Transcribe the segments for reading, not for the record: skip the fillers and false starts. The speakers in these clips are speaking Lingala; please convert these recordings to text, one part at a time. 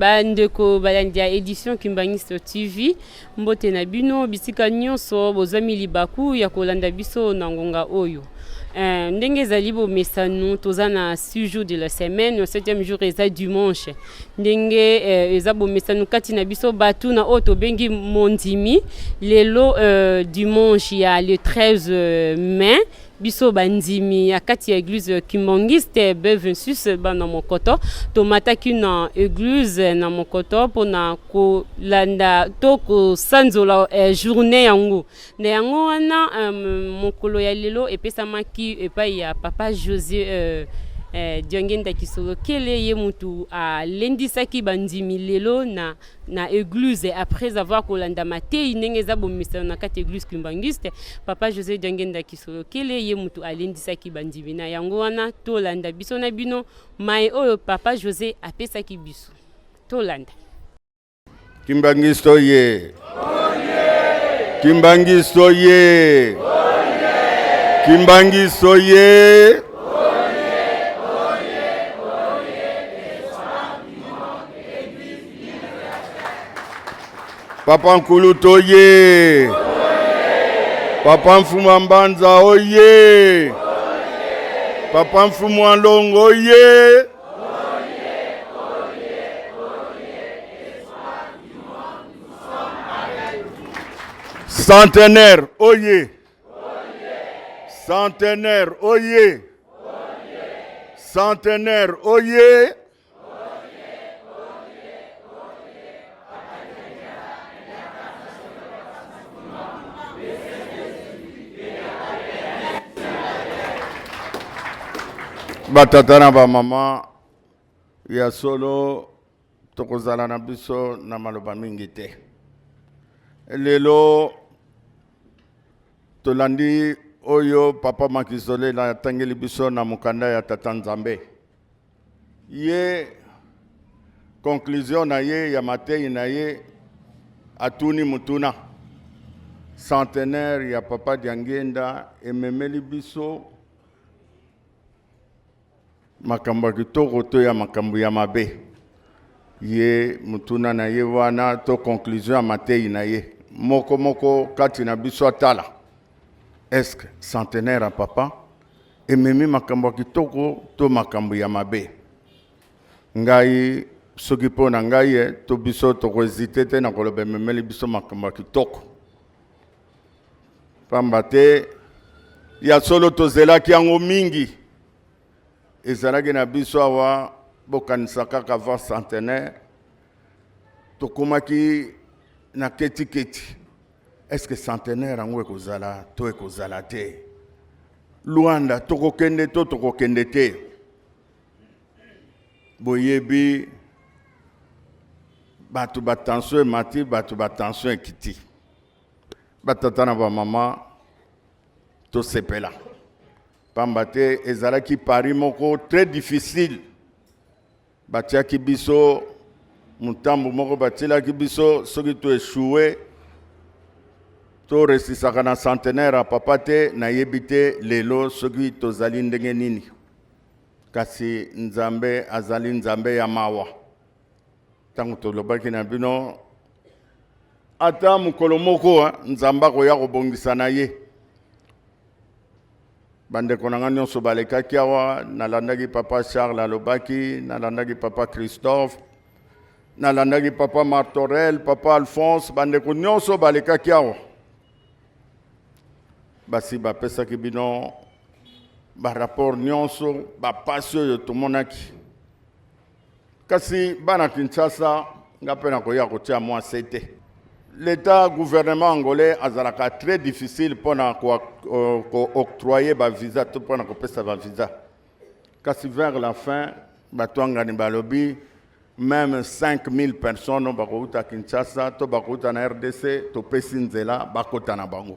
Bandeko balandi ya Edition Kimbanguiste TV, mbote na bino bisika nyonso bozwami libaku ya kolanda biso na ngonga oyo. Eh, ndenge ezali bomesano toza na 6 jours de la semaine, 7e jour eza dimanche. Ndenge eh, eza bomesano kati na biso batu na oyo tobengi mondimi lelo eh, dimanche ya le 13 mai Biso bandimi ya kati ya eglise Kimbanguiste B26 bana Mokoto tomataki na eglise na Mokoto pona kolanda to kosanzola eh, journée yango. Na yango wana eh, mokolo ya lelo epesamaki epai ya papa Jose eh, eh, Diangenda Kisolokele ye mutu alendisaki bandimi lelo na na eglise après avoir kolanda mateyi ndenge eza bomesano na kati eglise kimbanguiste papa Jose Diangenda Kisolokele ye mutu alendisaki bandimi na yango wana tolanda biso na bino maye oyo papa Jose apesaki biso tolanda. Kimbanguiste oye! Kimbanguiste oye! Kimbanguiste oye! Papa Nkulutu oye! Papa Mfumu Mbanza oye! Papa Mfumu Alongo oye! Centenaire oye! Centenaire oye! Centenaire oye! Batata na bamama ya solo tokozala na biso na maloba mingi te lelo tolandi oyo papa Makizolela atangeli biso na mokanda ya tata Nzambe Ye conclusion na ye ya mateyi na ye atuni motuna centenaire ya papa Diangienda ememeli biso makambo ya kitoko to ya makambo ya mabe. Ye motuna na ye wana to conclusion ya mateyi na ye moko moko kati na biso atala est-ce que centenaire ya papa Ememi makambo ya kitoko to makambo ya mabe? Ngai soki mpo na ngai eh, to biso tokoezite te na koloba ememeli biso makambo ya kitoko, pamba te ya solo tozelaki yango mingi. Ezalaki na biso awa, bokanisa kaka avant centenaire tokomaki na ketiketi. Est-ce que centenaire yango ekozala to ekozala te? Luanda tokokende to tokokende te? Boyebi bato ba tension emati, bato ba tension ekiti. Batata na bamama tosepela, pamba te ezalaki pari moko très difficile. Batiaki biso mutambu moko, batielaki biso soki to echoue to resisaka na centenaire ya papa te. Nayebi te lelo soki tozali ndenge nini, kasi Nzambe azali Nzambe ya mawa. Ntango tolobaki na bino ata mokolo moko Nzambe akoya kobongisa na ye. Bandeko na ngai nyonso balekaki awa, nalandaki papa Charles alobaki, nalandaki papa Christophe, nalandaki papa Martorel, papa Alphonse, bandeko nyonso balekaki awa. Basi bapesaki bino ba rapport nyonso, bapasi oyo tomonaki. Kasi bana Kinshasa, nga mpe nakoya kotia mwa sete. L'État gouvernement angolais azalaka très difficile mpona ko-octroyer ba visa to mpona kopesa ba visa. Kasi vers la fin bato angani balobi même 5000 personnes bakouta Kinshasa to bakouta na RDC topesi nzela bakota na bango.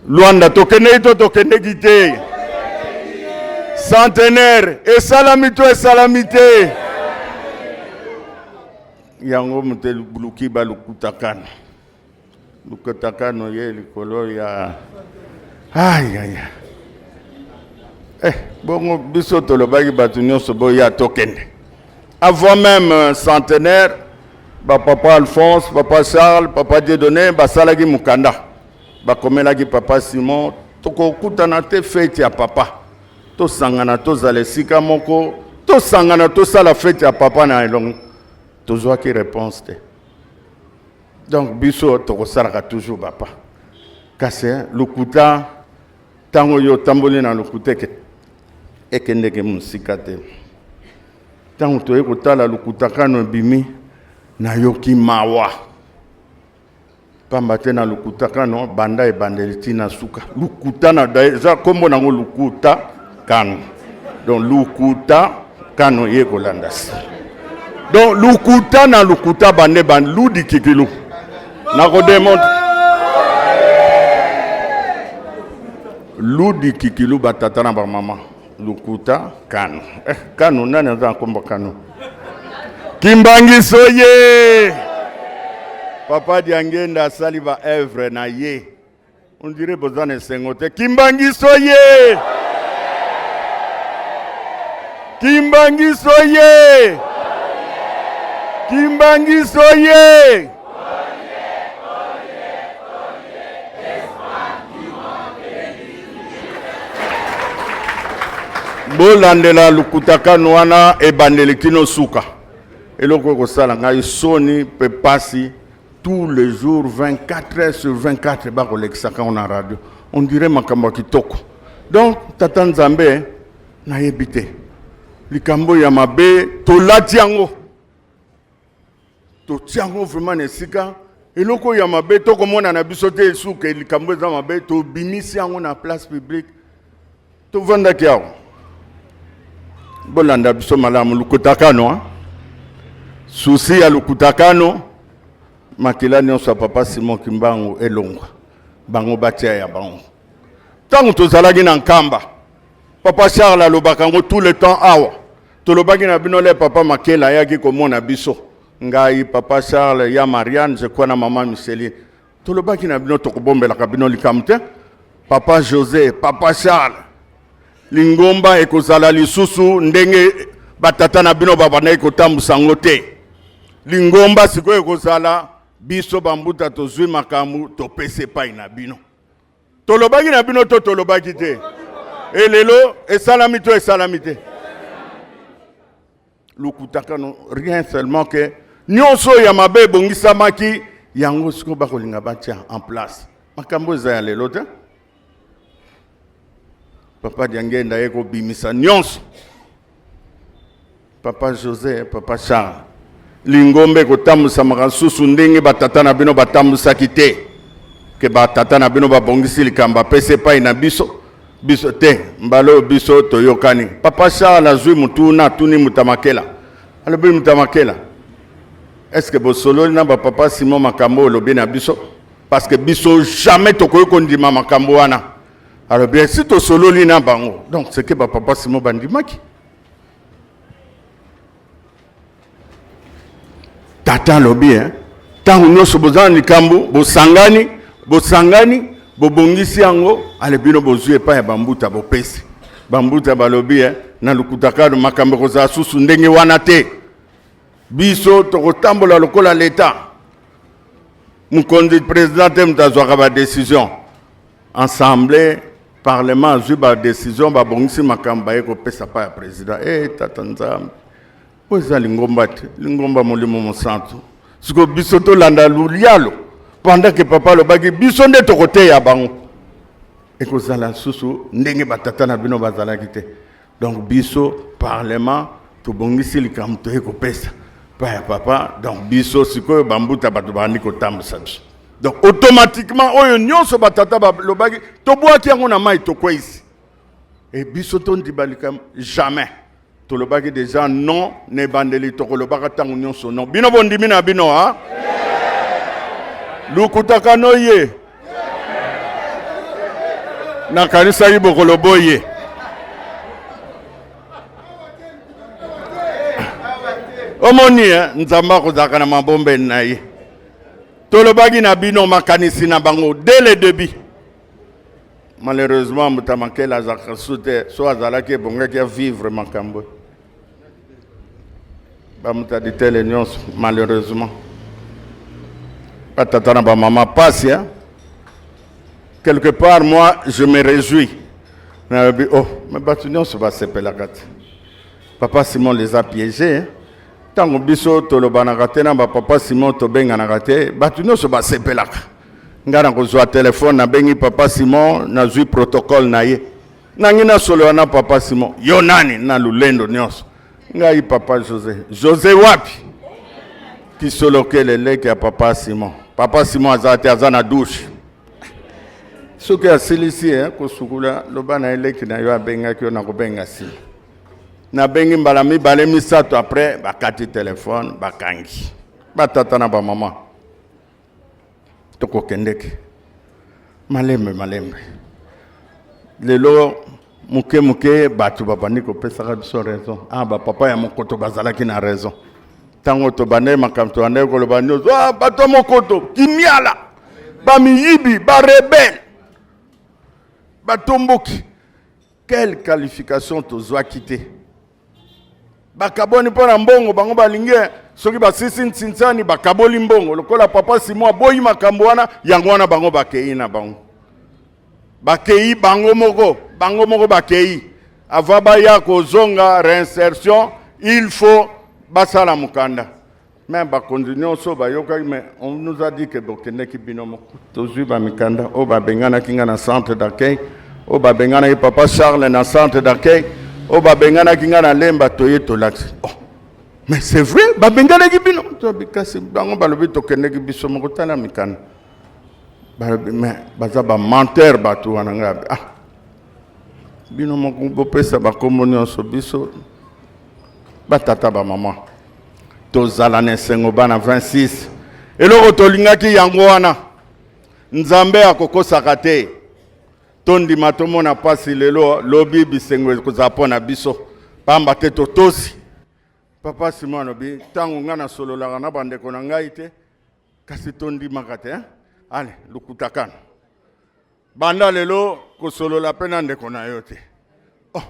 Luanda tokendeki to tokendeki te? Centenaire esalami to esalami te? Yango moto eluki balukutakano lukutakano ye likolo ya ayaya. Eh, bongo biso tolobaki bato nyonso boya tokende. Avant même euh, centenaire, ba papa Alphonse, papa Charles, papa Dieudonné basalaki mokanda. Bakomelaki papa Simon, tokokutana te fete ya papa. Tosangana tozala esika moko, tosangana tosala fete ya papa na elongo. Tozwaki réponse te. Donc biso tokosalaka toujours bapa. Kasi lokuta ntango yo otamboli na lokuta ekendeke mosika te. Ntango toye kotala lokuta kano ebimi, nayoki mawa pamba te na lokuta kano banda ebandeli ti na suka lokuta na eza nkombo nango lokuta kano donc lokuta kano ye kolanda si donc lokuta na lokuta bande bande ludi kikilu nakodemontre ludi kikilu batata na bamama Lukuta Kano. Eh, Kano nani aza na kombo Kano? Kimbangiso ye. Papa Diangenda asali ba œuvre na ye. On dirait boza na esengo te. Kimbangiso ye. Kimbangiso ye. Kimbangiso ye. Bolandela lukutakano wana ebandeli kino suka. Eloko ekosala ngai soni mpe pasi tous les jours 24 heures sur 24 bakolekisaka yango na radio on dirait makambo ya kitoko. Donc tata Nzambe nayebi te likambo ya mabe tolati yango totia yango vraiment na esika eloko ya mabe tokomona na biso te esuka likambo eza mabe tobimisi yango na place publique tovandaki awa bolanda biso malamu lukutakano susi ya lukutakano makila nyonso ya papa Simon Kimbangu elongwa bango batia ya bango ntango tozalaki na Nkamba papa Charles alobaka yango tout le temps awa Tolobaki na bino le papa Makela ayaki komona biso, ngai papa Charles ya Marianne je crois na mama Micheline. Tolobaki na bino tokobombelaka bino likambo te. Papa José, papa Charles, lingomba ekozala lisusu ndenge batata na bino babandaki kotambusa yango te. Lingomba sikoyo ekozala biso bambuta tozwi makambo topesi epai na bino. Tolobaki na bino to tolobaki te? E lelo esalami to esalami te? Lokuta kano rien seulement que nyonso ya mabe ebongisamaki yango sikoyo bakolinga batia en place. Makambo eza ya lelo te. Papa Diangenda ye kobimisa nyonso. Papa Jose, Papa Charles, lingomba ekotambusamaka lisusu ndenge batata na bino batambusaki te. Ke batata na bino babongisi likambo apesi epai na biso biso te, mbala oyo biso toyokani. Papa Charles azwi motuna, atuni Mutamakela, alobi Mutamakela, est-ce que bosololi na bapapa Simon makambo oyo olobi na biso? Parce que biso jamais tokoki kondima makambo wana. Alobi si tosololi na bango, donc c'est que bapapa Simon bandimaki. Tata alobi eh, ntango nyonso boza na likambo bosangani, bosangani bobongisi yango, ale bino bozwi epai ya bambuta bopesi bambuta balobi eh, na lokuta kano makambo ekozala susu ndenge wana te, biso tokotambola lokola leta. Mokonzi president te moto azwaka ba decision, Assemblée, parlement azwi ba decision, babongisi makambo baye kopesa pa ya president. Eh tata Nzambe, oyo eza lingomba te, lingomba molimo mosantu. Siko biso tolanda lulialo pendant que papa alobaki biso nde tokoteya bango, ekozala lisusu ndenge batata na bino bazalaki te. Donc biso parlement tobongisi likambo toye kopesa pa ya papa. Donc biso sikoyo bambuta bato babandi kotambusa biso, donc automatiquement oyo nyonso batata balobaki tobwaki yango na mai tokweisi. E biso tondima likambo jamais. Tolobaki deja non na ebandeli, tokolobaka ntango nyonso non. Bino bondimi na bino ha? Lukutaka no ye nakanisaki bokolobo ye omoni eh, Nzambe akozalaka na mabombeni na ye. Tolobaki na bino makanisi na bango dès le début. Malheureusement moto ya makele azalaka su te, so azalaki ebongaki ya vivre makambo. Bamutaditele nyonso malheureusement. Batata na bamama pasi hein? Quelque part moi je me réjouis. Nalobi oh mais bato nyonso basepelaka te. Papa Simon les a piégés. Hein? Ntango biso tolobanaka te na bapapa Simon tobenganaka te, bato nyonso basepelaka. Ngai nakozwa telefone nabengi papa Simon, nazwi protocole na ye. Nangi nasolola na papa Simon. Yo nani? Na lulendo nyonso. Ngai papa Jose. Jose wapi? Kisolokele leki ya papa Simon. Papa Simon aza te, aza na douche. Soki asilisi eh, kosukula loba na ye leki na yo abengaki yo nakobenga nsima. Nabengi mbala mibale misato après bakati telefone bakangi. Batata na bamama tokokendeke malembe malembe. Lelo moke moke bato babandi kopesaka biso raison. Ah, bapapa ya mokoto bazalaki na raison. Ntango tobandaki makambo tobandaki koloba nyonso, ah, bato ya mokoto kimiala, bamiyibi, barebele, batomboki. Quelle qualification tozwaki te. Bakaboni mpo na mbongo, bango balingi soki basisi ntsinsani bakaboli mbongo. Lokola papa Simon aboyi makambo wana, yango wana bango bakei na bango, bakei bango moko, bango moko bakei. Avant baya kozonga réinsertion, il faut basala mokanda. Mais bakonzi nyonso bayokaki, mais on nous a dit que bokendeki bino moko. Tozwi ba mikanda oyo babenganaki nga na centre d'accueil, oyo babenganaki papa Charles na centre d'accueil, oyo babenganaki nga na Lemba, toye tolakisi. Oh, mais c'est vrai, babenganaki bino. Tobi kasi bango balobi tokendeki biso moko, tala mikanda. Balobi mais baza ba menteur bato wana. Ngai ah, bino moko bopesa bakombo nyonso biso batata bamama tozala na esengo bana 26 eloko tolingaki yango wana. Nzambe akokosaka te, tondima tomona mpasi lelo, lobi bisengo ekozala mpo na biso, pamba te totosi. Papa Simon alobi ntango ngai nasololaka na bandeko na ngai te, kasi tondimaka te. Ale lukutakana banda lelo kosolola mpe na ndeko na yo te. Oh,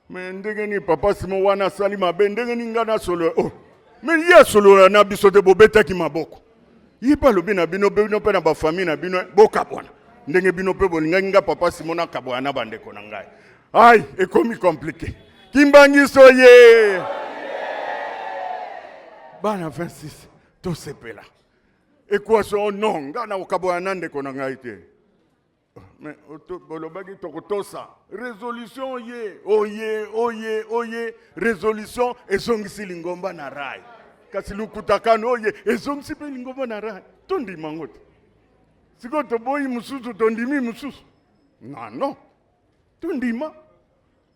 me ndenge nini papa Simon wana asali mabe, ndenge nini ngai nasolola? Oh, me ye asolola na biso te, bobetaki maboko. Ye mpe alobi na bino, bino mpe na bafamille na bino bokabwana ndenge bino mpe bolingaki nga papa Simon nakabwana na bandeko na ngai. Ai, ekomi compliqué. Kimbangiso ye bana 26 tosepela. Equation non, ngai nakokabwana na ndeko na ngai te. Mais bolobaki tokotosa résolution ye oye oye oye, résolution ezongisi lingomba na rai, kasi lukutakano oye ezongisi mpe lingomba na rai. Tondima yango te. Sikoyo toboyi mosusu, tondimi mosusu. Non, non, tondima.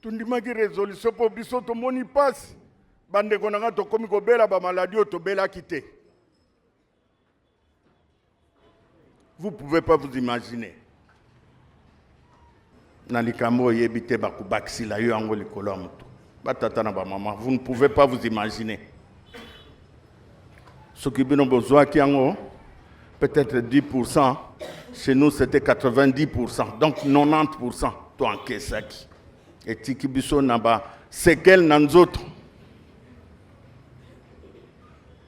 Tondimaki résolution mpo biso tomoni mpasi. Bandeko na ngai, tokomi kobela bamaladi oyo tobelaki te. Vous pouvez pas vous imaginer. Na likambo oyebi te bakobakisila yo yango likolo ya moto. Batata na bamama, vous ne pouvez pas vous imaginer. Soki bino bozwaki yango peut-être 10%, chez nous c'était 90%, donc 90% to encaissaki. Etiki biso na ba séquelles na nzoto.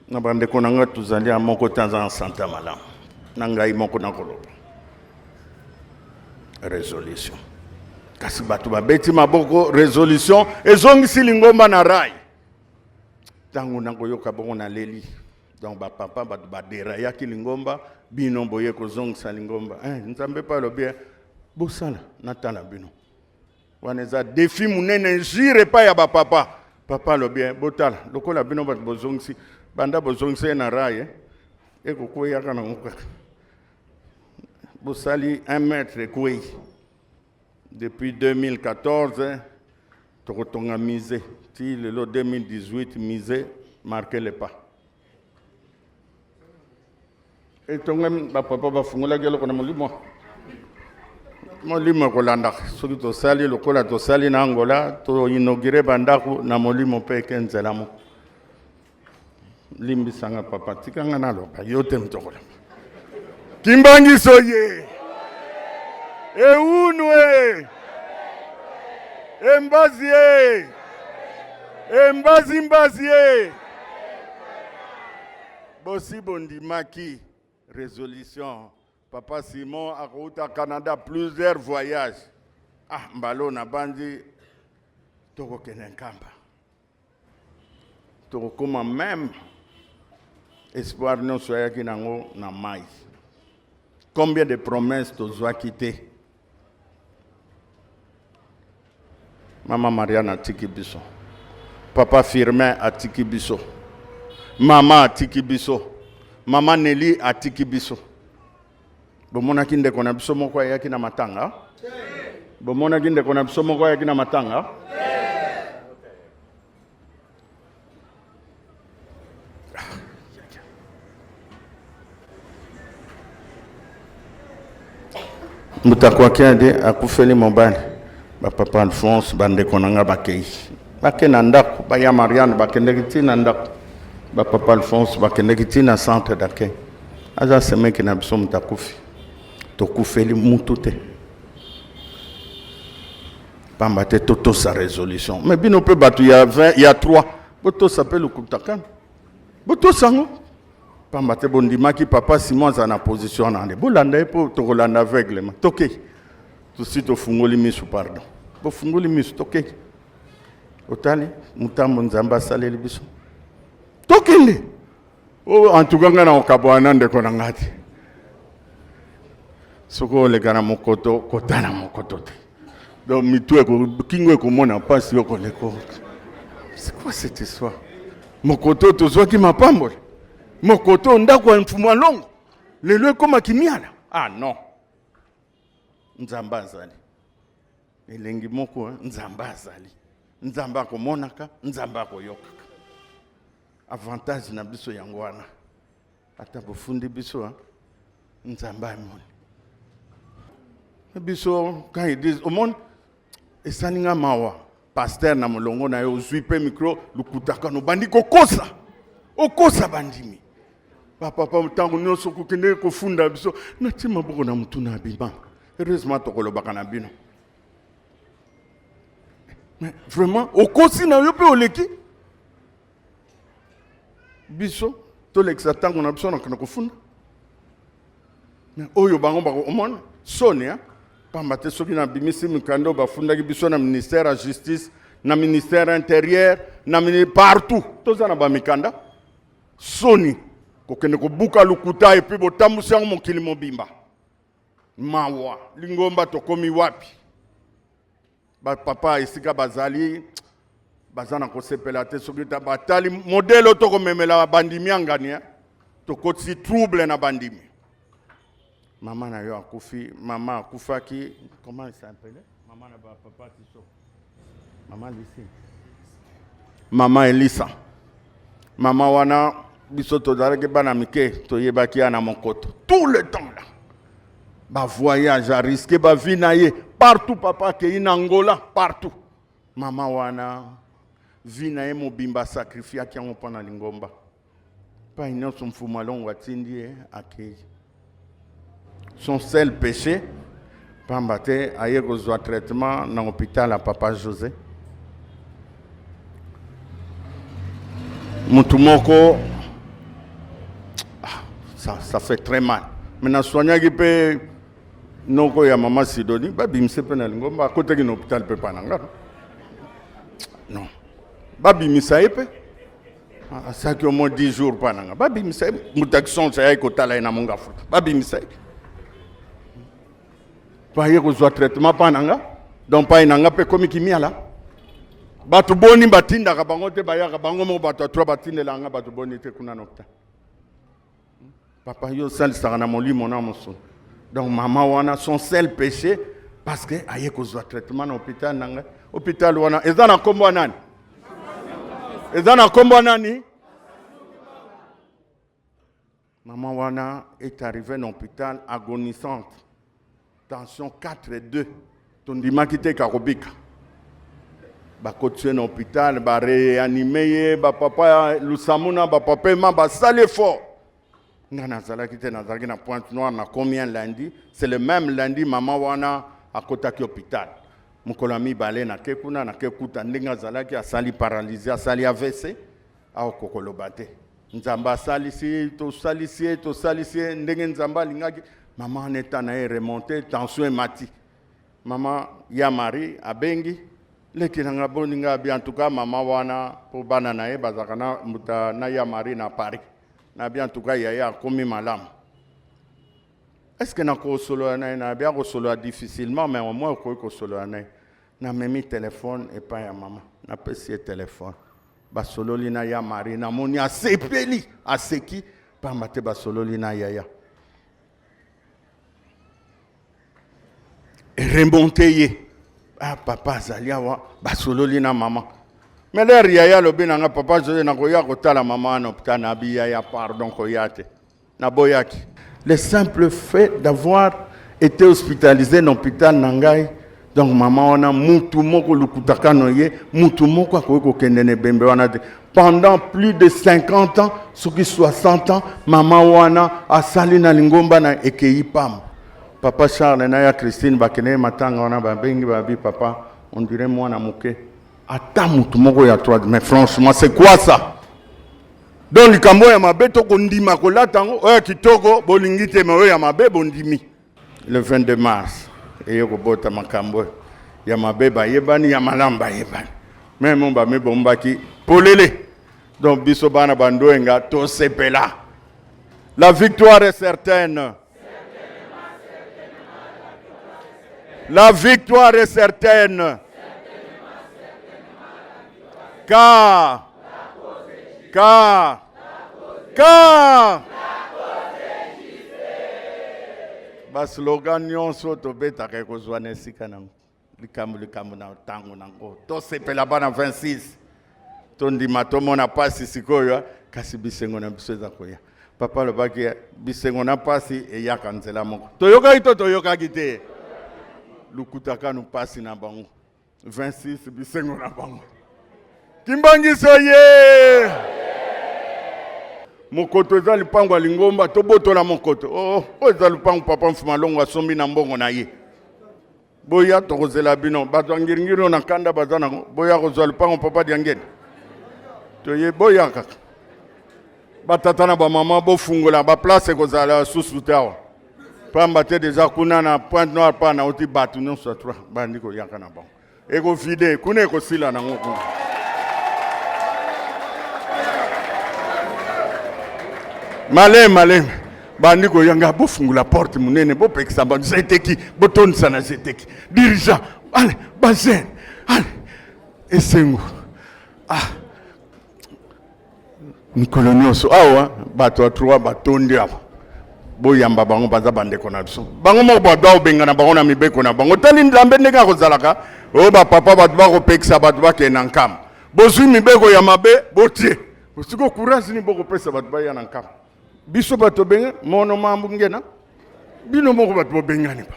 Na bandeko na ngai tozali ya moko te aza na sante ya malamu, na ngai moko nakoloba résolution, kasi bato babeti maboko, résolution ezongisi lingomba na rai. Ntango nakoyoka bongo naleli. Donc bapapa bato baderayaki lingomba, bino boye kozongisa lingomba. Eh, Nzambe mpe alobi bosala natala bino. Wana eza défi monene injure epai ya bapapa. Papa alobi botala lokola bino bato bozongisi, banda bozongisi ye na rai ekokweyaka nango kaka. Bosali 1 mètre ekwei. Depuis 2014 tokotonga musée ti lelo 2018, musée marque le pas etongami. Bapapa bafungolaki eloko na molimo, molimo ekolandaka. Soki tosali lokola tosali na Angola, toinaugure bandako na molimo mpe eke nzela moko. Limbisanga papa, tikanga naloba, yo te motokoloba. Kimbangiso ye eunwe embazi e embazi mbazi e. Bosi bondimaki résolution. Papa Simon akouta Canada plusieurs voyages. Ah, mbalo na bandi tokokende Nkamba. Tokokoma même espoir nyonso ayaki nango na mai. Combien de promesses tozwaki te? Mama Marianne atiki biso. Papa Firmin atiki biso. Mama atiki biso. Mama Nelly atiki biso. Bomonaki ndeko na biso moko ayaki na matanga? Bomonaki ndeko na biso moko ayaki na matanga? Moto akwaki akufeli mobali, bapapa Alphonse, bandeko na nga bakei, bake na ndako, baya Marianne bakendeki ti na ndako, bapapa Alphonse bakendeki ti na centre d'accueil. Aza semeki na biso, moto akufi, tokufeli mutu te, pamba te totosa résolution. Mais bino mpe bato ya 20 ya 3, botosa mpe lokuta kaka, botosa yango, pamba te bondimaki papa Simon aza na position na nde bolanda ye, mpo tokolanda aveuglement. Tokei, tosi tofungoli miso, pardon, bofungoli miso, tokei, otali motambo Nzambe asaleli biso, tokende. Oh, en tout cas ngai na kokabwana na ndeko na ngai te. Soki oleka na mokoto, kota na mokoto te. Donc mitu kingo ekomona mpasi, yo koleka. C'est quoi cette histoire? Mokoto tozwaki mapamboli, mokoto ndako ya mfumu alongo lelo ekomaki miala. Ah non, Nzambe azali elengi moko, Nzambe azali, Nzambe akomonaka, Nzambe akoyokaka. Avantage na biso yango wana, ata bofundi biso, Nzambe amoni biso. Quand ils disent, omoni, esali nga mawa, pasteur na molongo na yo, ozwi mpe micro, lukutaka, obandi kokosa, okosa bandimi, bapapa ntango nyonso kokende kofunda biso. Natie maboko na motu na abima. Heureusement tokolobaka na bino, mais vraiment okosi na yo mpe oleki biso. Tolekisa ntango na biso nakende kofunda, mais oyo bango bako omona soni, pamba te soki nabimisi mikanda oyo bafundaki biso na ministère ya justice, na ministère intérieur, na partout, toza na bamikanda. Soni kokende kobuka lokuta et puis botambusi yango mokili mobimba. Mawa, lingomba tokomi wapi? Bapapa esika bazali baza na kosepela te soki batali modèle oyo tokomemela bandimi angani, tokotisi trouble na bandimi. Mama na yo akufi, mama akufaki, comment elle s'appelait, mama na bapapa Tiso? Mama Lisi, mama Elisa. Mama wana, biso tozalaki bana mike, toyebaki ya na mokoto tout le temps là, bavoyage arisquer bavie na ye partout. Papa akei na Angola, partout. Mama wana, vie na ye mobimba asacrifiaki yango mpo na lingomba. Pai nyonso mfumu alongo atindi ye, akei. Son seul péché, pamba te aye kozwa traitement na hôpital ya papa José. Mutu moko, ah, ça fait très mal. Mais nasoignaki mpe noko ya mama Sidoni, babimise mpe na lingomba, akotaki na hôpital mpe pa na nga. Non, babimisa ye mpe, asalaki au moins 10 jours mpa na nga, babimisa ye. Moto akisonsa ayaki kotala ye na Mongafula, babimisa ye mpo aye kozwa traitement mpa na nga. Donc pai na nga mpe ekomi kimiala. Bato boni batindaka bango te, bayaka bango moko. Bato ya trois batindela nga bato boni te kuna na hôpital. Papa, yo osalisaka na molimo na mosuni. Donc mama wana, son seul péché, parce que aye kozwa traitement na hôpital na ngai. Hôpital wana eza na nkombo ya nani? Eza na nkombo ya nani? Mama wana est arrivée na hôpital agonisante, tension 4 2. Tondimaki te kakobika. Bakotisi ye na hôpital, baréanimer ye, bapapa Lusamuna, bapapa ema basali effort. Nga nazalaki te, nazalaki na Pointe Noire. Na combien lundi, c'est le même lundi mama wana akotaki hôpital. Mokolo ya mibale nake kuna, nake kuta ndenge azalaki, asali paralysie, asali AVC, aokokoloba te. Nzambe asalisi ye, tosalisi ye, tosalisi ye ndenge Nzambe alingaki. Mama wana eta na ye remonte, tension emati. Mama ya Marie abengi leki na nga, boni nga bi, en tout cas mama wana po bana na ye bazalaka na mbuta na ya Marie na Paris. Na bi en tout cas yaya akomi malamu. Est-ce que nakosolola na ye? Na bi akosolola difficilement, mais au moins okoki kosolola na ye. Namemi telefone epai ya mama, napesi ye telefone, basololi na ya Marie, namoni asepeli, aseki pamba te basololi na yaya. Remonte ye, ah, papa azali awa, basololi na mama. Mais l'heure yaya alobi na nga, papa Jose, nakoya kotala mama na hôpital. Nabi yaya, pardon, koya te, naboyaki. Le simple fait d'avoir été hospitalisé na hôpital na ngai, donc mama wana mutu moko lukutaka no ye, mutu moko akoki kokende na ebembe wana te. Pendant plus de 50 ans, soki 60 ans, mama wana asali na lingomba na ekei pamba. Papa Charles na ya Christine bakende matanga wana, babengi, babi papa, on dirait mwana moke, ata mutu moko ya 3. Mais franchement, c'est quoi ça? Donc likambo ya mabe tokondima kolata yango, oyo ya kitoko bolingi te, mais oyo ya mabe bondimi. Le 22 mars eye kobota makambo ya mabe bayebani, ya malamu bayebani, meme bamibombaki polele. Donc biso bana bandoenga tosepela, la victoire est certaine. La victoire est certaine. Car, car, car baslogan nyonso tobetaka ekozwa na esika nango, likambo likambo na ntango nango. Tosepela bana 26, tondima tomona mpasi sikoyo, kasi bisengo na biso eza koya. Papa alobaki bisengo na mpasi eyaka nzela moko. Toyokaki to toyokaki te? Lukuta kanu mpasi na bango, 26 bisengo na bango. Kimbangiso ye mokoto eza lupango ya lingomba, tobotola mokoto. Oh, oyo eza lupango papa Mfuma Longo asombi na mbongo na ye. Boya, tokozela bino. Bato ya ngiringiri oyo na kanda baza nango, boya kozwa lupango papa Diangene. Toye, boya kaka. Batata na bamama, bofungola baplace, ekozala susu te awa, pamba te deja kuna na Pointe Noire pa nauti, bato nyonso ya trois bandi koyaka na bango, ekovide kuna, ekosila nango kuna. Maleme maleme bandi koyanga. Bofungola porte monene, bopekisa banzeteki, botondisa na zeteki. Dirigeant, ale bajeune, ale esengo. Ah, mikolo nyonso awa bato ya trois batondi awa, boyamba bango, baza bandeko na biso. Bango moko bato bakobengana bango na mibeko na bango. Tali Nzambe ndenge akozalaka oyo, bapapa bato bakopekisa bato bakende na nkamba, bozwi mibeko ya mabe botie. Siko courage nini bokopesa bato baya na nkamba? Biso bato benge mono mambu ngena, bino moko bato bobengani ba.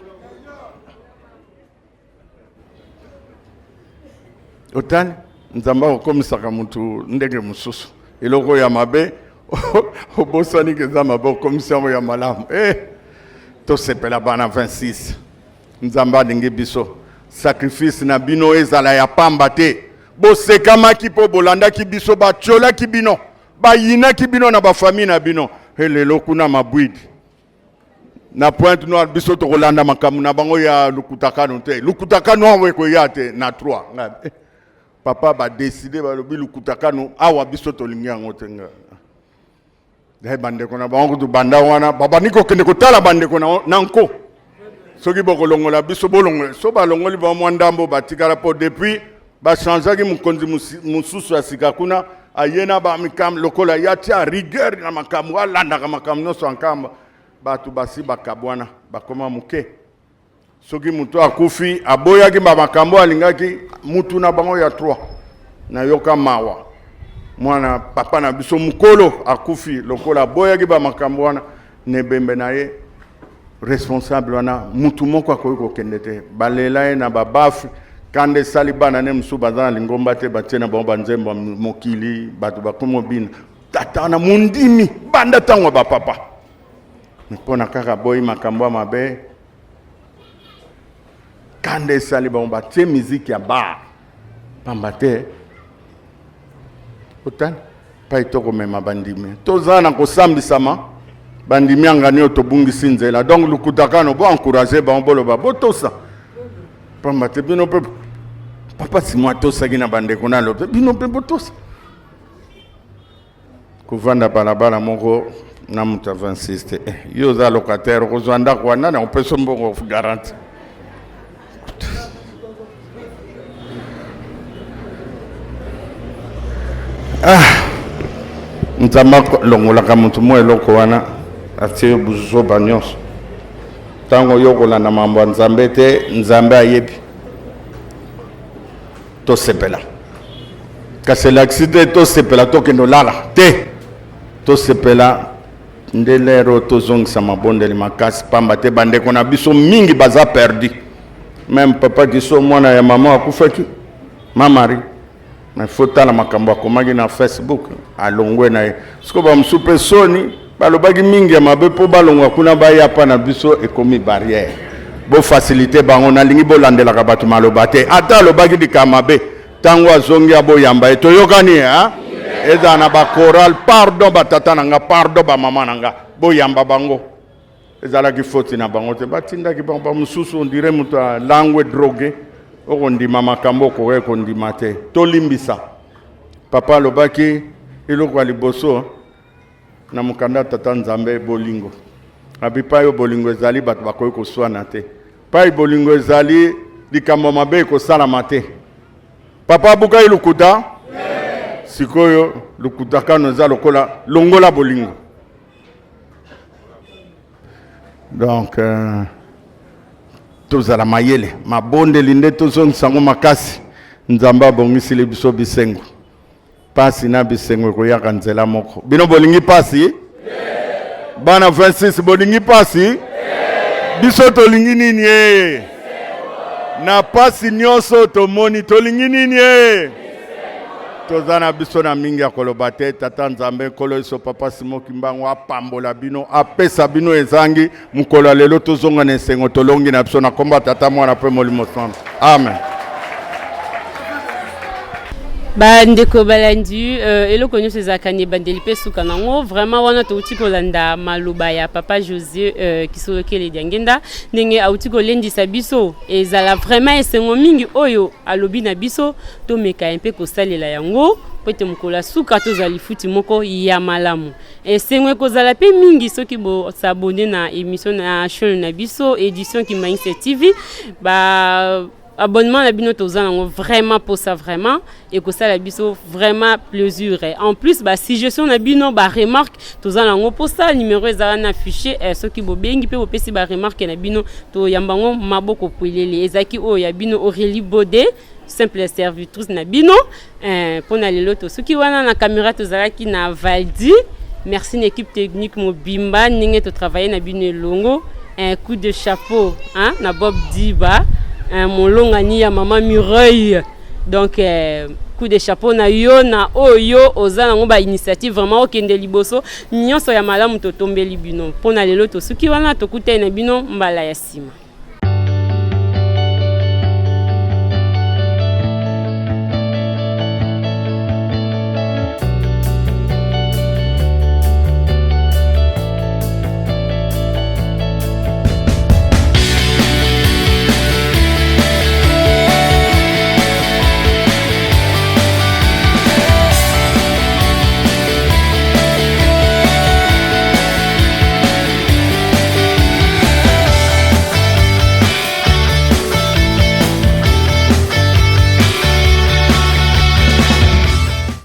Otali Nzambe akokomisaka motu ndenge mosusu, eloko ya mabe obosani ke eza mabe, okomisi yango ya malamu. Eh, tosepela bana 26, Nzambe alingi biso. Sacrifice na bino ezala ya pamba te. Bosekamaki mpo bolandaki biso, batiolaki bino, bayinaki bino na bafamille na bino. Elelo kuna mabwidi na Pointe Noire, biso tokolanda makambo na bango ya lukutakano te. Lukutakano awa ekoya te na 3. Eh, papa badeside, balobi lukutakano awa biso tolingi yango te. Nga dai bandeko na bango kutu banda wana babandi kokende kotala bandeko na nko. Soki bokolongola biso, bolongola. So balongoli bango mwa ndambo, batikala, mpo depuis bachangeaki mokonzi mosusu ya sika kuna, aye na bamikambo lokola ye atia rigueur na makambo, alandaka makambo nyonso ya nkamba. Bato basi bakabwana, bakoma moke. Soki moto akufi, aboyaki ba makambo alingaki, mutu na bango ya 3. Nayoka mawa, mwana papa na biso mokolo akufi, lokola aboyaki ba makambo wana, na ebembe na ye responsable wana mutu moko akoki kokende te. Balela ye na babafu, kanda esali bana ne mosusu baza na lingomba te, batie na bango banzembo ya mokili, bato bakomi obina. Tata wana mondimi banda ntango ya bapapa, mpona kaka boyi makambo ya mabe, kanda esali bango, batie miziki ya bar, pamba te otali. Pai tokomema bandimi. Toza na kosambisama bandimi yanga nio tobungisi nzela. Donc lukuta kano bo encourager bango boloba botosa. Pamba te bino pe papa Simon atosaki na bandeko na lobe bino pe botosa. Kovanda balabala moko na moto ya 26 te. Eh, yo oza locataire okozwa ndako wana na opesa mbongo garantie. Ah, Nzambe alongolaka moto mwa eloko wana atie yo buzoba nyonso. Ntango yo okolanda mambo ya Nzambe te, Nzambe ayebi. Tosepela, kasi elakisi te tosepela tokende olala te. Tosepela nde lero tozongisa mabondeli makasi, pamba te bandeko na biso mingi baza perdu. Meme papa Kiso, mwana ya mama akufaki, ma Marie, mais faut tala makambo akomaki na Facebook, alongwe na ye. Siko ba mosusu pe soni balobaki mingi ya mabe mpo balongwa kuna baya pa na biso, ekomi barrière. Bo faciliter bango, nalingi bolandelaka bato maloba te. Ata alobaki likambo mabe, ntango azongi aboyamba ye, toyokani hein? Ezala na ba chorale, pardon ba tata na nga, pardon ba mama na nga, boyamba bango. Ezalaki foti na bango te, batindaki bango ba mosusu, on dirait moto alangwe drogue, okondima makambo okoki kondima te. Tolimbisa. Papa alobaki eloko ya liboso na mokanda Tata Nzambe bolingo. Abi pai oyo bolingo ezali, bato bakoki koswana te. Pai bolingo ezali, likambo mabe ekosalama te. Papa abukai lokuta? Sikoyo lokuta kano eza lokola longola bolingo. Donc tozala mayele, mabondeli nde tozongisa yango makasi. Nzambe abongisili biso bisengo. Pasi na bisengo ekoyaka nzela moko. Bino bolingi pasi? Bana 26 bolingi pasi? Biso tolingi nini e? Na pasi nyonso tomoni tolingi nini e? Toza na biso na mingi ya koloba te. Tata Nzambe Nkolo Yesu Papa Simon Kimbangu apambola bino, apesa bino ezangi mokolo ya lelo. Tozonga na esengo, tolongi na biso na kombo ya Tata, Mwana mpe Molimo Santu. Amen. Bandeko balandi, eloko nyonso ezalaka na ebandeli mpe suka nango. Vraiment wana touti kolanda maloba ya papa José Kisolokele Diangenda, ndenge auti kolendisa biso. Ezala vraiment esengo mingi oyo alobi na biso, tomeka ye mpe kosalela yango po ete mokolo ya suka tozwa lifuti moko ya malamu. Esengo ekozala mpe mingi soki bosabone na émission na chaîne na biso Édition Kimbanguiste TV. Ba abonnement na bino toza nango vraiment posa, vraiment ekosala biso vraiment plaisir. En plus ba suggestion na bino, ba remarque toza nango posa. Numéro ezala na affiché, soki bobengi mpe bopesi ba remarque na bino, toyamba yango maboko polele. Ezalaki oyo ya bino Aurélie Baudet, simple servitrice na bino. Mpona lelo tosuki wana. Na caméra tozalaki na Valdi. Merci na équipe technique mobimba ndenge totravaille na bino elongo. Un coup de chapeau, hein, na Bob Diba, molongani ya mama Mireille. Donc coup de chapeau na yo na oyo oza nango ba initiative vraiment okende liboso nyonso ya malamu totombeli bino. Mpona lelo tosuki wana, tokutani na bino mbala ya nsima.